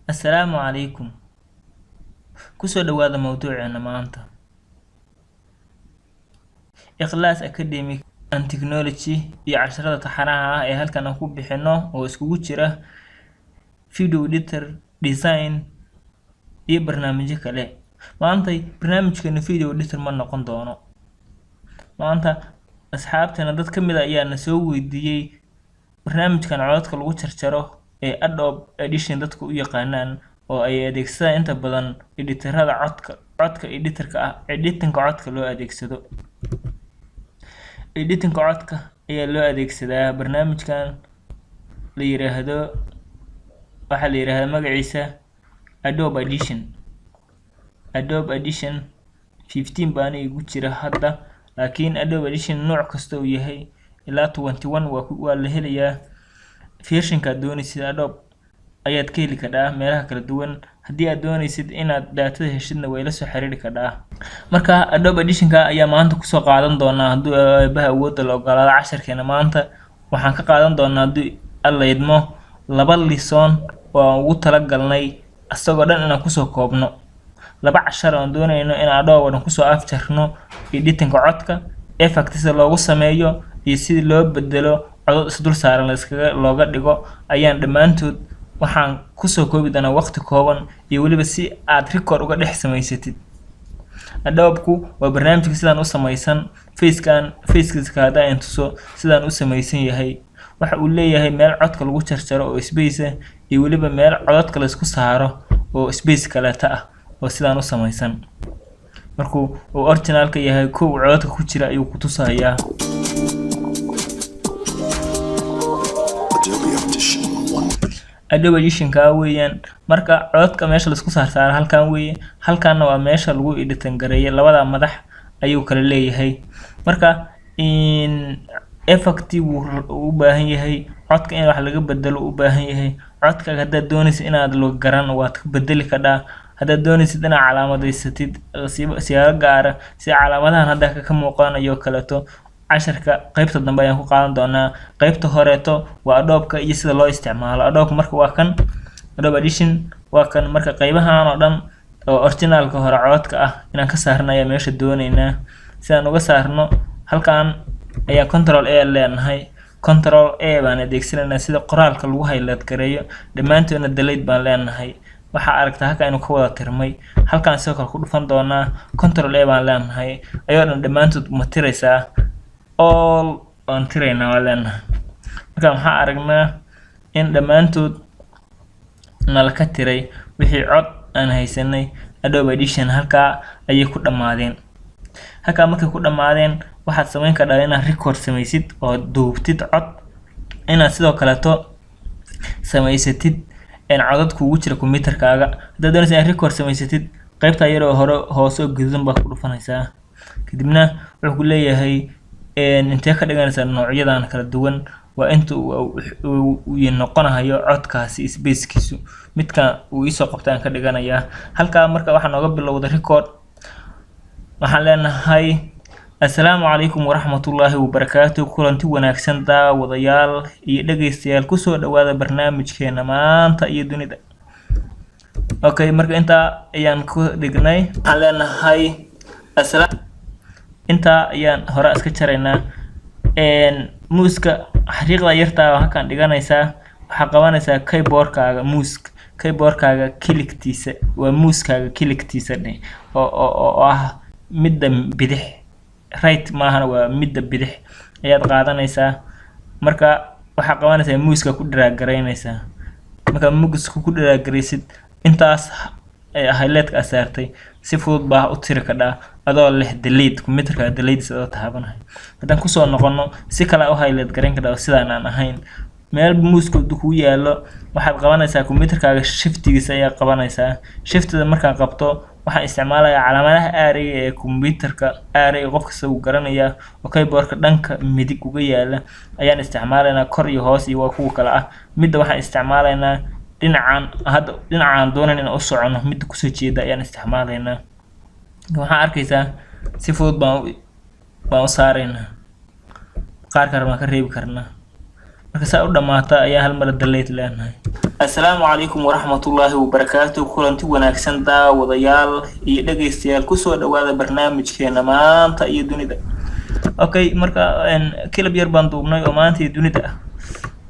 Assalaamu calaykum. Kusoo dhawaada mawduuceena maanta. Ikhlaas Academy and Technology iyo casharada taxanaha ah ee halkan aan ku bixino oo iskugu jira video editor, design iyo barnaamijyo kale. Maantay barnaamijkeena video editor ma noqon doono. Maanta asxaabteena dad ka mid ah ayaa na soo weydiiyey barnaamijkan codadka lagu jarjaro ee Adobe Audition dadku u yaqaanaan, oo ay adeegsadaan inta badan editorada codka editorka ah, editingka codka loo adeegsado. Editingka codka ayaa loo adeegsadaa barnaamijkan la yiraahdo, waxaa la yiraahdaa magaciisa Adobe Audition. Adobe Audition 15 baana igu jira hadda, laakiin Adobe Audition nooc kasta uu yahay ilaa 21 waa la helayaa. Versionka aad doonaysid Adobe ayaad ka heli kadhaa meelaha kala duwan. Haddii aad doonaysid inaad daatada heshidna, way la soo xiriiri kadhaa. Marka Adobe Auditionka ayaa maanta kusoo qaadan doonaa, hadduu Eebaha awoodda la ogolaado. Casharkeena maanta waxaan ka qaadan doonaa, haddii Alla idmo, laba lesson oo aan ugu talagalnay isagoo dhan inaan kusoo koobno. Laba cashar oo aan doonayno in Adobe oo dhan kusoo afjarno: editingka codka, effect sida loogu sameeyo iyo sidii loo bedelo codad isdul saaran la iskaga looga dhigo, ayaan dhammaantood waxaan kusoo koobi doonaa waqti kooban, iyo weliba si aad record uga dhex samaysatid. Adobe-ku waa barnaamijka sidaan u samaysan. Facekan, facekiisa haddaan tuso sidaan u samaysan yahay, waxa uu leeyahay meel codka lagu jarjaro oo space ah, iyo weliba meel codadka la isku saaro oo space kaleeta ah oo sidaan u samaysan. Markuu uu originalka yahay, kow codadka ku jira ayuu ku tusayaa. Adobe Audition 1. Adobe Audition-ka weeyaan. Marka codadka meesha laisku saarsaaro halkan weeye, halkanna waa meesha lagu editing gareeyo. Labada madax ayuu kala leeyahay. Marka in effect wuu u baahan yahay, codka in wax laga bedelo u baahan yahay. Codkaaga haddaad doonaysid inaad lo garan, waad ka bedeli kadhaa. Haddaad doonaysid inaad calaamadaysatid siyaabo gaara, sida calaamadahan hadda ka muuqanayo kaleeto, casharka qaybta dambe ayaan ku qaadan doonaa. Qaybta horeeto waa Adobe-ka iyo sida loo isticmaalo Adobe. Marka waa kan Adobe Audition, waa kan. Marka qaybahan oo dhan oo originalka hore codka ah inaan ka saarno ayaa meesha dooneynaa. Si aan uga saarno, halkan ayaa Control A leenahay. Control A baan adeegsanaynaa sida qoraalka lagu highlight gareeyo. Dhammaantoodna delete baan leenahay. Waxaa aragtaa halkan inuu ka wada tirmay. Halkaan sidoo kale ku dhufan doonaa, Control A baan leenahay, ayoo dhan dhammaantood ma tiraysaa. All waan tiraynaa waan leenahay. Marka maxaa aragnaa? In dhammaantood nala ka tiray wixii cod aan haysanay Adobe Audition. Halkaa ayay ku dhammaadeen. Halkaa markay ku dhammaadeen, waxaad samayn kardhaa inaad record samaysid oo duubtid cod, inaad sidoo kaleeto samaysatid codad kugu jira computerkaaga. Haddaad doonaysa inaad record samaysatid, qaybta yaroo hore hoose oo gaduudan baa ku dhufanaysaa. Kadibna wuxuu ku leeyahay, intee ka dhiganaysaa noocyadan kala duwan? Waa inta uu noqonayo codkaasi spacekiisu. Midka uu iisoo qabtay aan ka dhiganayaa halkaa. Marka waxaa nooga bilowda record. Waxaan leenahay: "Assalaamu calaykum waraxmatullaahi wabarakaatu. Kulanti wanaagsan, daawadayaal iyo dhegeystayaal. Kusoo dhawaada barnaamijkeena maanta iyo dunida." Okay, marka intaa ayaan ku dhignay. Waxaan leenahay intaa ayaan hore iska jaraynaa. Mouseka xariiqda yartaa halkaan dhiganaysaa. Waxaa qabanaysaa keyboardkaaga, mouse keyboardkaaga clicktiisa, waa mousekaaga clicktiisa dheh, oo ah midda bidix, right maahana, waa midda bidix ayaad qaadanaysaa. Marka waxaa qabanaysaa mouseka, ku drag garaynaysaa. Marka mouseka ku drag garaysid, intaas ee highlightka aad saartay si fudud baa u tiri kadhaa adoo leh delete, computerka delete adoo taabanahay. Haddaan kusoo noqono, si kale u highlight garayn kadhaa oo sidaan aan ahayn. Meel mouseka kugu yaalo waxaad qabanaysaa computerkaaga shiftigiisa ayaa qabanaysaa. Shiftida markaan qabto, waxaan isticmaalayaa calaamadaha arrowga ee computerka. Arrowga qof kasta uu garanayaa oo keyboardka dhanka midig uga yaala ayaan isticmaalaynaa. Kor iyo hoos iyo waa kuwa kale ah. Midda waxaan isticmaalaynaa dhinacan hadda, dhinacaan doonayn inaan u socono midda kusoo jeeda ayaan isticmaalaynaa. Waxaan arkaysaa si fudud baan u saaraynaa, qaarka baan ka reebi karnaa. Marka saa u dhamaata ayaa hal mar delete leenahay. Asalaamu calaykum waraxmatullaahi wabarakaatu. Kulanti wanaagsan, daawadayaal iyo dhegaystayaal. Kusoo dhawaada barnaamijkeena Maanta iyo Dunida. Okay, marka clip yar baan duubnay oo Maanta iyo Dunida ah.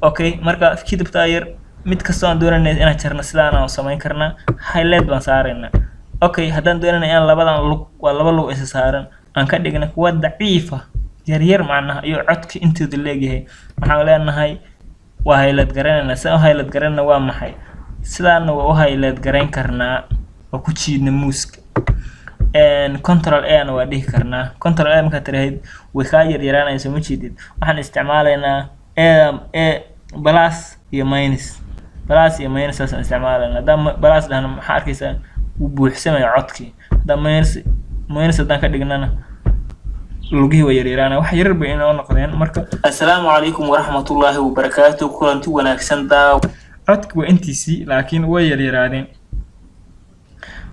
Okay, marka cliptaa yar mid kastoo aan doonayna inaan jarno, sidaan aan samayn karnaa. Highlight baan saaraynaa. Okay, haddaan doonayna inaan labadan lug, waa laba lug isa saaran, aan ka dhigna kuwa daciifa, yaryar macnaha, iyo codka intooda leegyahay, waxaan leenahay waa highlight garanaynaa. Sidaan u highlight garanayna waa maxay? Sidaana waa u highlight garayn karnaa oo ku jiidna mouseka. Control A na waa dhihi karnaa. Control A markaad tirahayd, way kaa yaryaraanaysa, ma jeedid? Waxaan isticmaalaynaa A, A plus iyo minus, plus iyo minus saasaan isticmaalaynaa. Haddaan plus dhahno, maxaa arkaysaa? Wuu buuxsamaya codkii. Haddaan minus, minus haddaan ka dhignana, lugihii waa yaryaraanaya, wax yaryar bay inoo noqdeen. Marka Assalaamu calaykum waraxmatullaahi wabarakaatu. Kulanti wanaagsan daa Codki waa intiisii, laakiin way yaryaraadeen.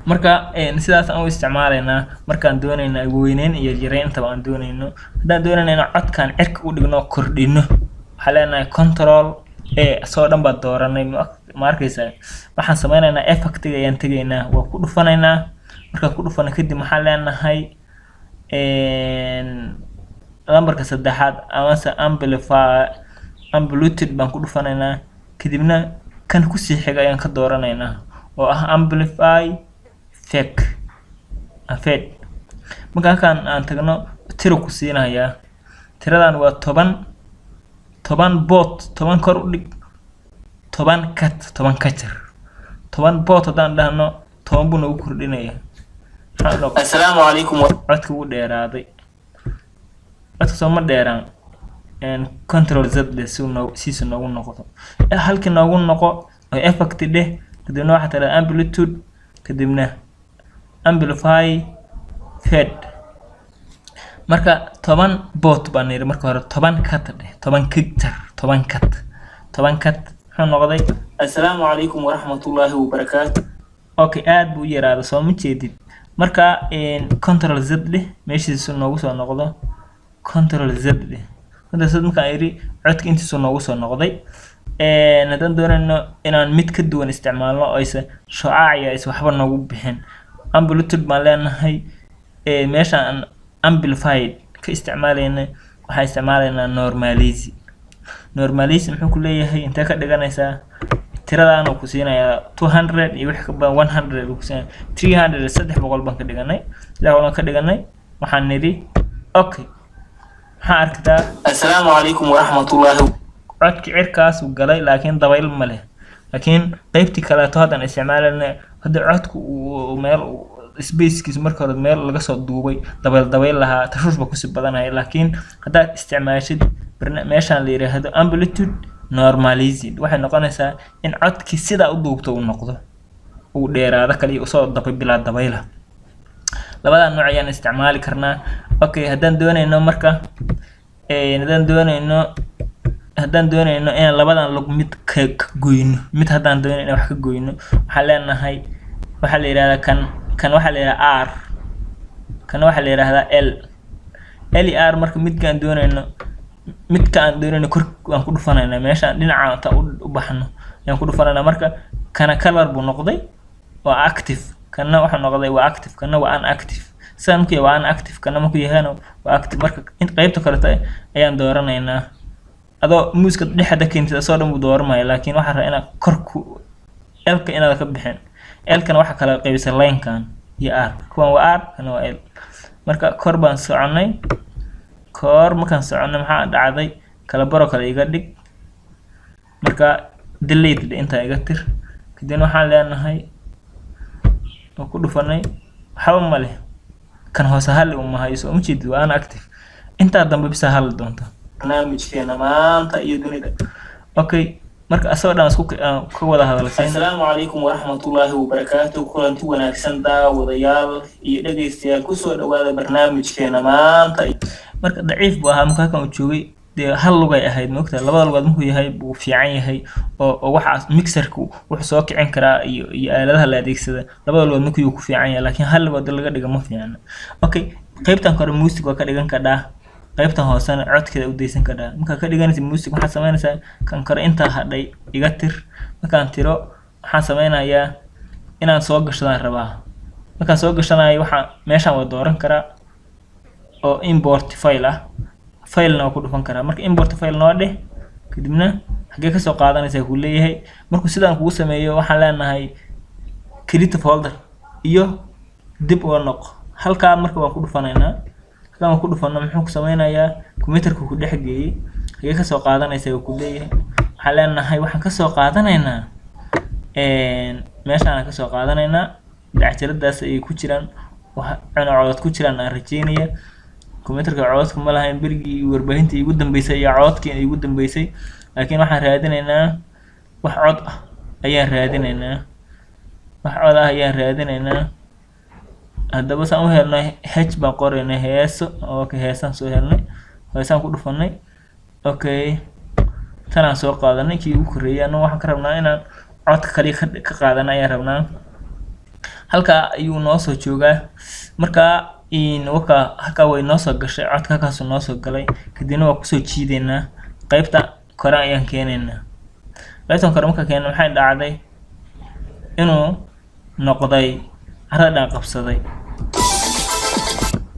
Marka sidaas aan u isticmaalaynaa markaan doonayna weyneyn iyo yareyn intaba aan doonayno. Haddaan doonayna inaan codkan cirka u dhigno, kordhino, waxaan leenahay Control A. Isagoo dhan baa dooranay, ma arkaysaa? Waxaan sameynaynaa effectiga ayaan tegaynaa, waa ku dhufanaynaa. Markaan ku dhufano kadib, waxaan leenahay lambarka saddexaad amase amplify, amplitude baan ku dhufanaynaa. Kadibna kan kusii xiga ayaan ka dooranaynaa oo ah amplify fake fade. Marka halkaan aan tagno, tiro ku siinayaa. Tiradan waa 10, 10 bot, 10 kor u dhig, 10 cut, 10 ka jar. 10 bot haddaan dhahno, 10 buu nagu kordhinaya. Assalaamu calaykum. Codka wuu dheeraaday. Codka soo ma dheeraan? Control Z dheh si noo siisa noogu noqdo. Halkii noogu noqo oo effect dheh. Kadibna waxaa tiraa amplitude, kadibna amplify fade. Marka 10 bot baan yidhi marka hore, 10 cut dheh, 10 ka jar, 10 cut, 10 cut muxuu noqday? Assalaamu calaykum waraxmatullaahi wabarakaatu. Okay, aad buu u yaraaday, soo ma jeedid? Marka Control Z dheh, meeshiisu noogu soo noqdo. Control Z dheh. Control Z markaan yidhi, codka intiisu noogu soo noqday. Haddaan doonayno inaan mid ka duwan isticmaalno oo aysa shucaaciya aysa waxba noogu bixin, amplitude baan leenahay. Meesha aan amplified ka isticmaalayna, waxaan isticmaalaynaa normalize. Normalize muxuu ku leeyahay? Intee ka dhiganaysaa? Tiradaanu ku siinayaa 200 iyo wix ka badan, 100 uu ku siinaya, 300, 300 baan ka dhiganay. 300 baan ka dhiganay. Waxaan nidhi okay. Maxaa arkataa? Assalaamu calaykum waraxmatullaahi. Codki cirkaasuu galay, laakiin dabayl ma leh. Laakiin qeybtii kaleeto haddaan isticmaalayna, hadda codku uu meel spacekiisa marka hore meel laga soo duubay, dabayl dabayl lahaa, tashuush ba kusii badanaya. Laakiin haddaad isticmaashid meeshaan la yiraahdo amplitude normalized, waxay noqonaysaa in codkii sidaa u duubto uu noqdo, uu dheeraado kaliya, usoo dabay bilaa dabayla. Labadaa nooc ayaan isticmaali karnaa. Okay, haddaan doonayno marka haddaan doonayno inaan labadan lug mid ka goyno, mid haddaan doonayno inaan wax ka goyno, waxaan leenahay, waxaa la yihahdaa kan waxaa la yihahdaa R, kan waxaa la yihahdaa L. L iyo R. Marka midkaan doonayno, midka aan doonayno kor waan ku dhufanaynaa. Meeshaan dhinaca intaan u baxno ayaan ku dhufanaynaa. Marka kana color buu noqday, waa active. Kana wuxuu noqday waa active, kana waa unactive. Sidaan markuu yahay waa unactive, kana markuu yahayna waa active. Marka in qeybta kaleto ayaan dooranaynaa. Adoo mouseka dhex hadda keentid, asoo dhan buu dooranmaya, laakiin waxaa rabaa inaad kor ku L-ka inaad ka bixin. L-kana waxaa kala qaybisa line-kan iyo R. Kuwan waa R, kana waa L. Marka kor baan soconay. Kor markaan soconay, maxaa dhacday? Kala baro kale iga dhig. Marka delete dhe, intaa iga tir. Kadibna waxaan leenahay oo ku dhufanay, waxba ma leh. Kan hoose hali uma hayso, uma jeedid? Waa unactive. Intaa dambe bisa hadli doonta. Barnaamijkeena Maanta iyo Dunida. Okay, marka asagoo dhan isku aan ka wada hadalsiin. Assalaamu calaykum waraxmatullaahi wabarakaatu. Kulanti wanaagsan, daawadayaal iyo dhegaystayaal. Kusoo dhawaada barnaamijkeena Maanta. Marka daciif buu ahaa marka halkan uu joogay. Dee hal lugay ahayd, maogtahay? Labada lugood markuu yahay buu fiican yahay oo waxaas mixerku wuxuu soo kicin karaa iyo aaladaha la adeegsada labada lugood markuu ku fiican yahay, laakiin hal lugood laga dhiga ma fiicna. Okay, qaybtan kore music waa ka dhigan kadhaa. Qaybtan hoosena codkeeda u daysan kadhaa. Markaa ka dhiganaysa music, waxaad sameynaysaa kan kore intaa hadhay iga tir. Markaan tiro, waxaan sameynayaa inaan soo gashadaan rabaa. Markaan soo gashanayo, waxaan meeshaan waa dooran karaa oo import file ah, filena waa ku dhufan karaa. Marka import file noo dheh, kadibna xagee kasoo qaadanaysaa kuu leeyahay. Markuu sidaan kugu sameeyo, waxaan leenahay create folder iyo dib uga noqo halkaa. Marka waan ku dhufanaynaa. Halkaan waan ku dhufano, muxuu ku sameynayaa? Computerka ku dhex geeyey. Xagee kasoo qaadanaysaa uu ku leeyahay. Waxaan leenahay waxaan kasoo qaadanaynaa meeshaan kasoo qaadanaynaa. Cajaladaas ay ku jiraan wax codod ku jiraan aan rajeynaya. Computerka cododka ma lahayn berigii warbaahinta iigu dambeysay iyo cododkii iigu dambeysay, laakiin waxaan raadinaynaa wax cod ah ayaan raadinaynaa, wax cod ah ayaan raadinaynaa. Haddaba saan u helnay, H baan qoraynay, heeso. Okay, heesaan soo helnay, heesaan ku dhufanay. Okay, tanaan soo qaadanay, kii ugu korreeyay. Annaga waxaan ka rabnaa inaan codka kaliya ka qaadana ayaan rabnaa. Halkaa ayuu noo soo joogaa. Marka waka halkaa way noo soo gashay codka, halkaasuu noo soo galay. Kadibna waa kusoo jiideynaa, qaybta kore ayaan keenaynaa. Qaybtan kore marka keena, maxay dhacday? Inuu noqday carada dhan qabsaday.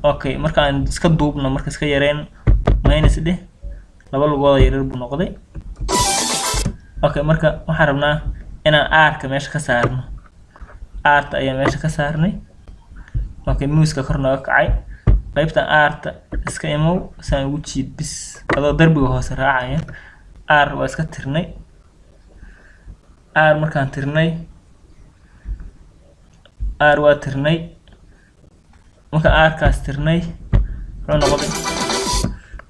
Okay, marka aan iska duubno, marka iska yareyn, minus dheh, laba lugooda yaryar buu noqday. Okay, marka waxaan rabnaa inaan aarka meesha ka saarno. Aarta ayaan meesha ka saarnay. Okay, muuska kor nooga kacay. Qaybtan aarta iska imow, saan ugu jiid bis adoo darbiga hoose raacaya. Aar waa iska tirnay. Aar markaan tirnay, aar waa tirnay. Markaan aarkaas tirnay, muxuu noqday?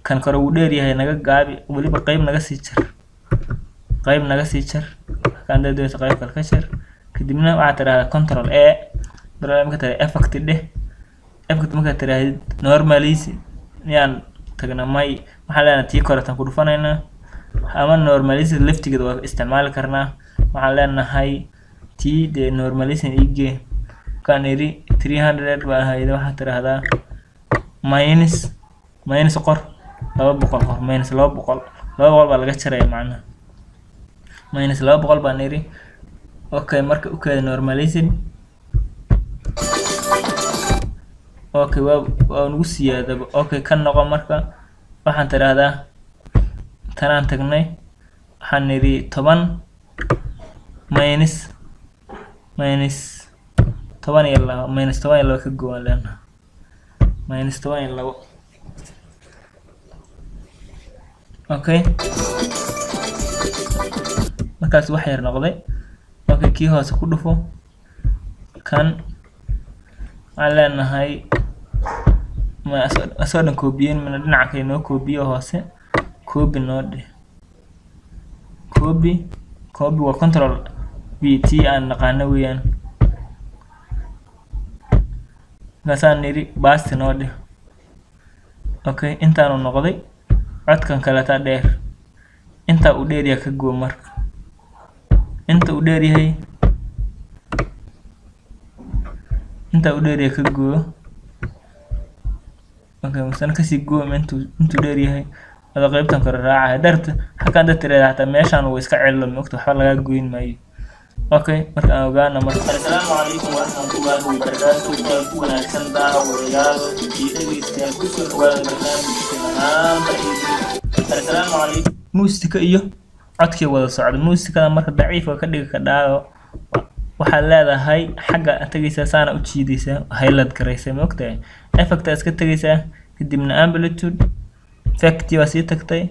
Kan kore wuu dheer yahay, naga gaabi. Weliba qayb naga sii jar, qayb naga sii jar. Markaan doonayso qayb kale ka jar. Kadibna waxaad tidhahdaa Control A. Control A markaad tidhahdo, effect dheh. Effect markaad tidhahdid, normalize miyaan tagna? May, waxaan leenahay tii koretaan ku dhufanaynaa, ama normalize laftigeeda waa isticmaali karnaa. Waxaan leenahay tii dee normalizing igee. Markaan idhi 300 baa ahayd, waxaad tidhaahdaa minus, minus qor, 200 qor, minus 200. 200 baa laga jaraya macnaha, minus 200 baan idhi. Okay, marka u keeda normalizing. Okay, waa nagu siyaadaba. Okay, ka noqo. Marka waxaan tidhaahdaa tanaan tagnay, waxaan nidhi 10 minus, minus 12, minus 12 ka gowan leenahay, minus 12. Okay, markaas wax yar noqday. Okay, kii hoose ku dhufo. Kan waxaan leenahay ma asoo dhan koobiyeyn mana, dhinaca kale noo koobiyo, hoose copy noo dheh. Copy, copy waa Control V t aan naqaano weeyaan. Markaasaan nidhi paste noo dheh. Okay, intaanu noqday. Codkan kaleeta dheer, intaa uu dheer yahay ka goo. Marka inta uu dheer yahay, inta uu dheer yahay ka goo. Okay, masana kasii goo intuu dheer yahay adoo qaybtan kore raacaya darta. Halkaan dad tirada hataa meeshaan wuu iska celo, moogta, waxba lagaa goyn maayo. Okay, marka aan ogaana marka. Assalaamu calaykum waraxmatullaahi wabarakaatu. Kulan ku wanaagsan daawadayaal iyo dhegeystayaal, kusoo dhawaada barnaamijkeena maanta iyo. Assalaamu calaykum. Muusika iyo codkii wada socda. Muusikada marka daciifka ka dhigi kadhaayo, waxaad leedahay xagga aad tegaysaa, saana u jiidaysaa, highlight garaysa, maogtahay. Effect aad iska tegaysaa, kadibna amplitude effect waa sii tagtay,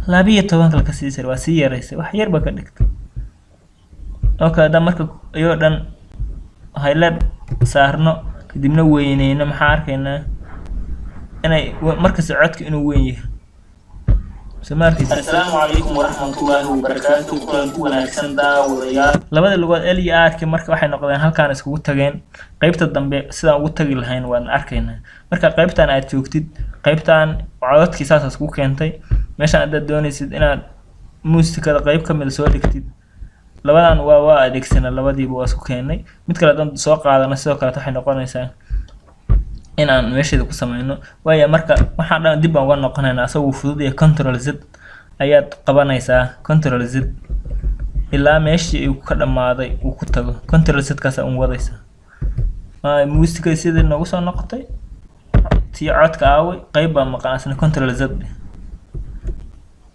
12 kale kasii sar, waa sii yaraysay, wax yar baa ka dhigtay. Okay, haddaan marka iyagoo dhan highlight saarno, kadibna weyneyno, maxaa arkaynaa? Inay markasta codka inuu weyn yahay. Soo ma arkaysid? Assalaamu calaykum waraxmatullaahi wabarakaatu. Kulan ku wanaagsan daawadayaal. Labada lugood L iyo R-ki marka waxay noqdeen halkaan iskugu tageen. Qaybta dambe sidaan ugu tagi lahayn waan arkaynaa. Marka qaybtan aad joogtid, qaybtan codadkii saas iskugu keentay. Meeshaan haddaad doonaysid inaad muusikada qayb ka mid soo dhigtid, labadan waa adeegsana, labadiiba waa isku keenay. Mid kale haddaan soo qaadano, sidoo kaleet waxay noqonaysaa In aan meesheeda ku sameyno waaya. Marka waxaan dhan dib baan uga noqonaynaa, asaga wuu fudud yahay. Control Z ayaad qabanaysaa, Control Z ilaa meeshii uu ka dhammaaday uu ku tago. Control Z kaas un wadaysaa. Muusikada sidii noogu soo noqotay. Tii codka aaway? Qayb baa maqan asna. Control Z.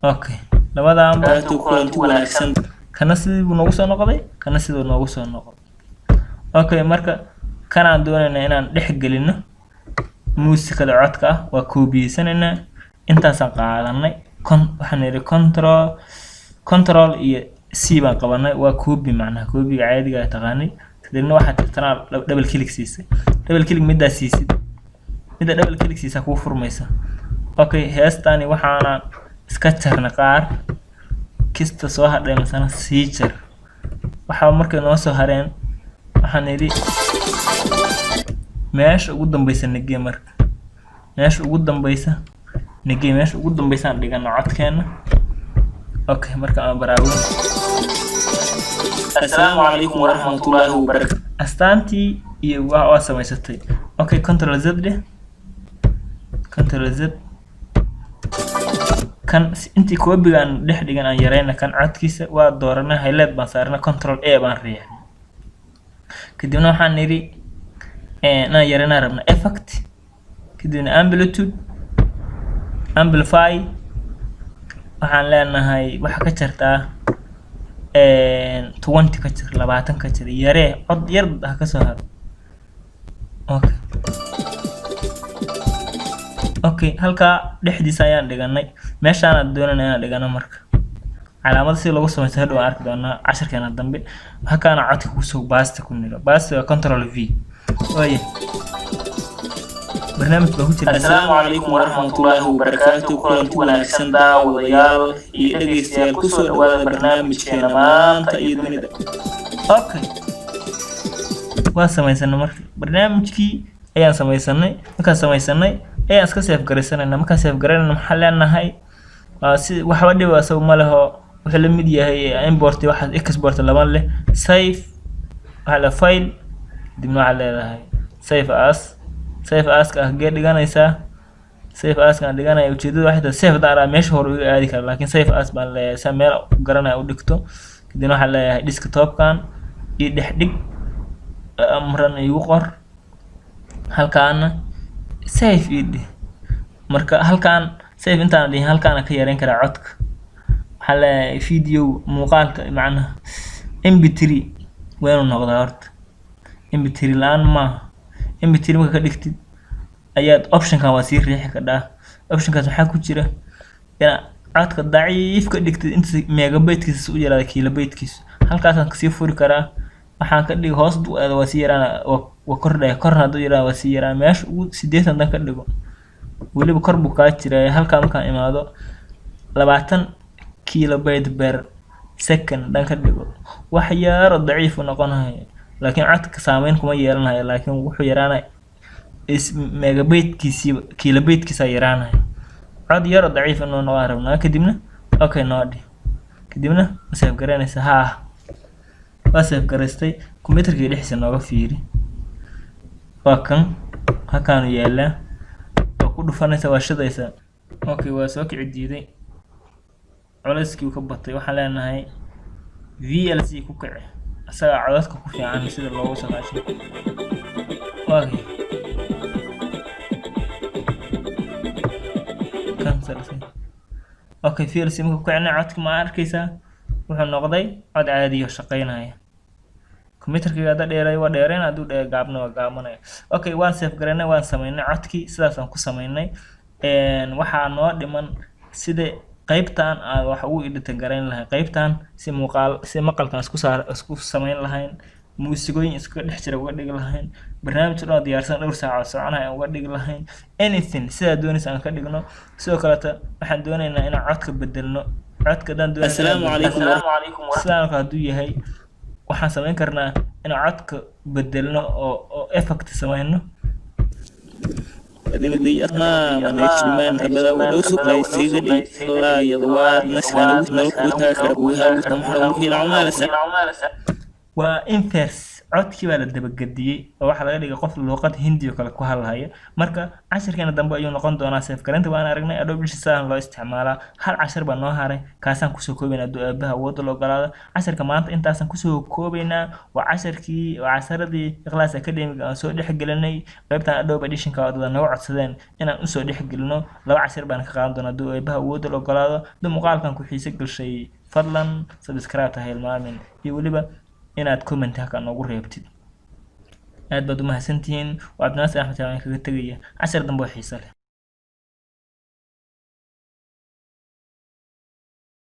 Okay, labadaanba. Kulanti wanaagsan. Kana sidii buu noogu soo noqday, kana siduu noogu soo noqday. Okay, marka kanaan doonaynaa inaan dhex gelino muusikada codka ah. Waa koobiyeysanayna, intaasaan qaadanay. Con waxaan idhi control iyo C baan qabanay, waa copy, macnaha copyga caadiga ah taqaanay. Kadibna waxaad tirtanaa double click siisay, double click middaa siisid, midda double click siisaa kuu furmaysa. Okay, heestani waxaana iska jarnay qaar kista soo hadhay, masana sii jar. Waxaa markay noo soo hareen, waxaan idhi meesha ugu dambeysa nagee. Marka meesha ugu dambeysa nagee, meesha ugu dambeysaan dhigano codkeena. Okay, marka aan baraawin. Assalaamu calaykum waraxmatullaahi wabarakaatu. Astaantii iyo waa samaysatay. Okay, Control Z dheh, Control Z. Kan intii koobigaan dhex dhigan aan yarayna. Kan codkiisa waa dooranay, highlight baan saarnay, Control A baan riixnay. Kadibna waxaan nidhi inaan yareynaa rabna, Effect, kadibna Amplitude, Amplify. Waxaan leenahay waxa ka jartaa 20 ka jar, 20 ka jar, yaree, cod yar ha ka soo haro. Okay, halkaa dhexdiisa ayaan dhiganay. Meeshaanaan doonayna inaan dhigano. Marka calaamada si loogu sameysto hadhow aan arki doonaa casharkeena dambe. Halkaana codka kusoo paste ku niro. Paste waa Control V. Waaya, barnaamij baa ku jira. Assalaamu calaykum waraxmatullaahi wabarakaatu. Kulanti wanaagsan, daawadayaal iyo dhegeystayaal. Kusoo dhawaada barnaamijkeena maanta iyo dunida. Okay, waa sameysanay. Marka barnaamijkii ayaan sameysanay. Markaan sameysanay ayaan iska save garaysanayna. Markaan save garaynayna, maxaan leenahay? Waa si waxba dhib asaga ma leho, wuxuu la mid yahay import, waxaas export lama leh. Save waxaa la File, kadibna waxaad leedahay Save As. Save Aska ah gee dhiganaysaa? Save Askaan dhiganaya, ujeedada waxay tahay save haddaan arkaa meesha hore iga aadi kara, laakiin Save As baan leeyahay sa meel garanaya u dhigto. Kadibna waxaan leeyahay desktopkan iyo dhex dhig, amran igu qor halkaana, save ii dhih. Marka halkaan save intaan dhihin, halkaana ka yareyn karaa codka. Waxaan leeyahay video muuqaalka, macnaha MP3 waa inuu noqdaa horta, MP3 la-aan maaha. MP3 marka ka dhigtid ayaad optionkan waa sii riixi kadhaa. Optionkaas waxaa ku jira inaad codka daciif ka dhigtid, inta megabytekiisa u yaraada, kilobytekiisa. Halkaasaan kasii furi karaa. Waxaan ka dhigi hoos hadduu aado waa sii yaraana, waa kordhaya. Korna hadduu yaraana waa sii yaraan. Meesha ugu 80 haddaan ka dhigo, weliba kor buu kaa jiraa. Halkaa markaan imaado, 20 kilobyte per second haddaan ka dhigo, wax yaro daciif u noqonayo, laakiin codka saameyn kuma yeelanayo, laakiin wuxuu yaraanaya is megabytekiisiiba, kilobytekiisa yaraanaya. Cod yaro daciif inuu noqon rabnaa. Kadibna okay noo dhih, kadibna ma save garaynaysa? Haa, waa save garaystay. Computerka dhexdiisa nooga fiiri, waa kan halkaanu yaalaa. Waa ku dhufanaysa, waa shidaysaa. Okay, waa soo kici diiday, culayskii uu ka batay. Waxaan leenahay VLC ku kici, isagaa codadka ku fiican sida loogu soo kaasho. Okay, cancel. Okay, VLC marka ku kicina codka, ma arkaysaa? Wuxuu noqday cod caadi oo shaqeynaya. Computerkayga hadda dheereeyo waa dheereyn, hadduu dheer gaabna waa gaabanaya. Okay, waan save garaynay, waan sameynay codkii, sidaasaan ku sameynay. Waxaa noo dhiman sida qaybtan aan wax ugu edit garayn lahayn, qaybtan si muuqaal si maqalkan isku saar isku sameyn lahayn, muusigooyin iskaga dhex jira uga dhigi lahayn, barnaamij dhan oo diyaarsan dhowr saacood soconaya aan uga dhigi lahayn, anything sidaa doonaysa aan ka dhigno. Sidoo kaleeto waxaan doonaynaa inaan codka bedelno. Codka haddaan doonayna Assalaamu calaykum. Sidaan oo kale hadduu yahay, waxaan sameyn karnaa inaan codka bedelno oo effect sameyno. Waa inverse. Codkii baa la dabagediyey oo waxaa laga dhigay qof luuqad Hindi oo kale ku hadlaya. Marka cashirkeena dambe ayuu noqon doonaa. Save garinta waan aragnay, Adobe Audition sidaan loo isticmaalaa. Hal cashir baa noo haray, kaasaan kusoo koobaynaa hadduu Aabaha awoodda la ogolaado. Casharka maanta intaasaan kusoo koobaynaa. Waa casharkii, waa casharadii Ikhlaas Academy aan soo dhexgelinay qaybtan Adobe Auditionka oo dad naga codsadeen inaan usoo dhexgelino. Laba cashir baan ka qaadan doonaa hadduu Aabaha awoodda la ogolaado. Hadduu muuqaalkan ku xiise gashay, fadlan subscribe ha hilmaamin iyo weliba inaad comment halkan noogu reebtid. Aad baad u mahadsantihiin. Waa Cabdinaasir Axmed Jaamac kaga tegaya cashar dambe oo xiise leh.